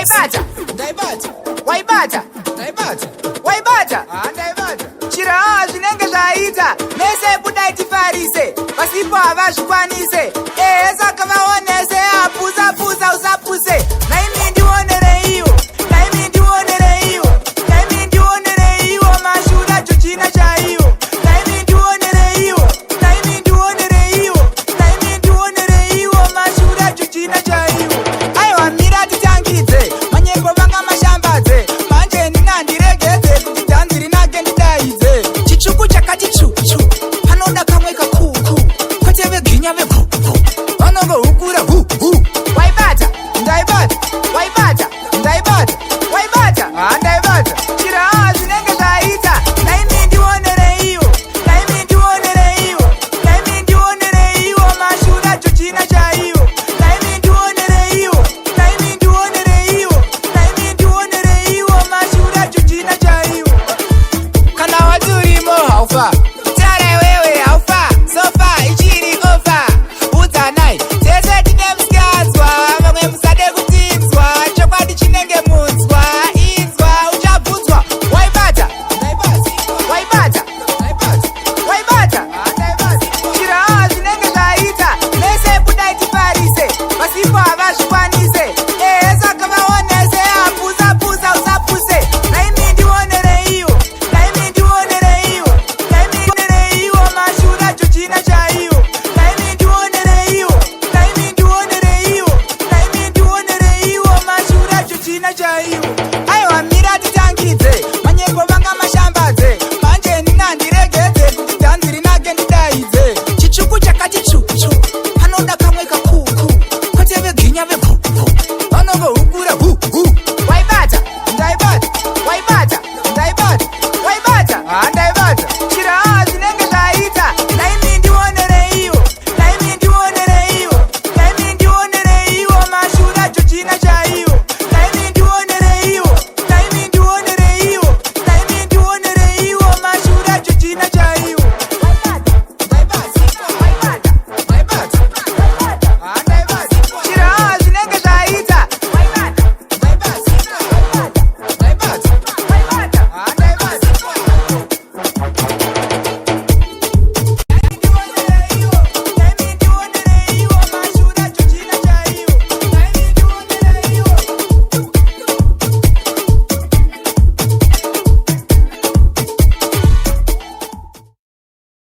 Waibata. Ndaibata. Waibata. Ndaibata. Waibata. Ah, ndaibata. Chiraha zvinenge zvaita mese budai tifarise, vasipo havazvikwanise. Ehe, saka vaonese, apusa pusa usapuse. Naimi ndionereiwo, naimi ndionereiwo, naimi ndionereiwo, mashura chuchina chaiwo. Naimi ndionereiwo, naimi ndionereiwo, naimi ndionereiwo, mashura chuchina chaiwo. Aiwa, mira titangidze manyepo vanga mashambadze. Manje ndingandiregedze kuti dhanzi rinake ndidaidze chitsvuku chakati tsvutsvu. Panoda kamwe kakuku, kwete veginya.